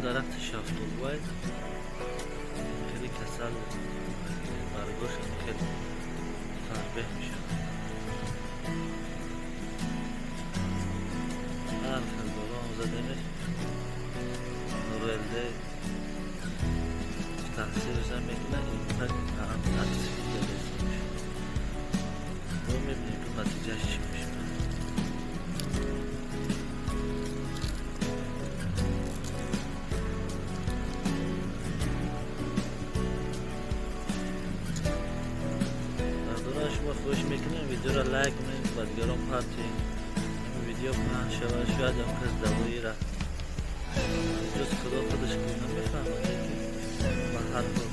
Дарахти шафтолувай хеле касал, баргош хеле фарбеҳ мешавад. Ҳар хел дору задемеш, нурелде таъсираш намекунад, акси мешавад. Мо мебинем, ки натиҷааш чӣ мешавад. Шумо хоҳиш мекунем, видеоро лайк кунед, ба дигарон партоед, видео паҳн шавад. Шояд он кас давоира ҷуз Худо худаш ки намефаҳмад, лекин ба ҳар ҳол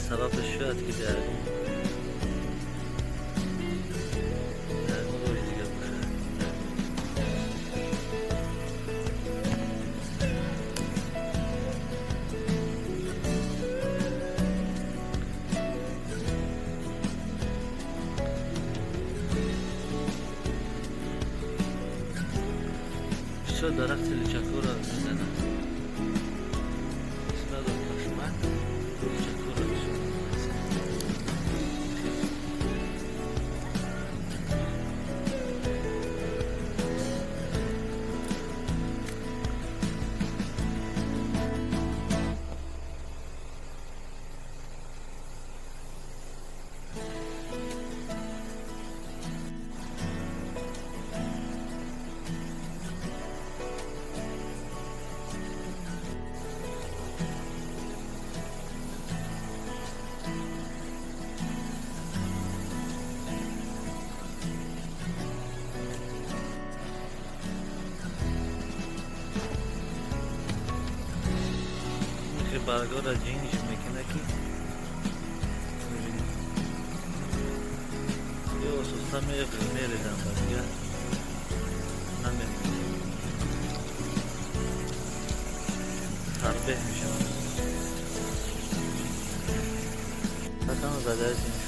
сабабаш шояд ки дар ягон роҳи дигар бошад. Бисёр дарахти личакҳоро мезанад, исм надорам, пашмак личакҳоро бисёр. Баргора ҷинж мекунад, ки ё ососта мерезам, ба дигар намемонад, фарбеҳ мешавад. Ҳатама задаистем.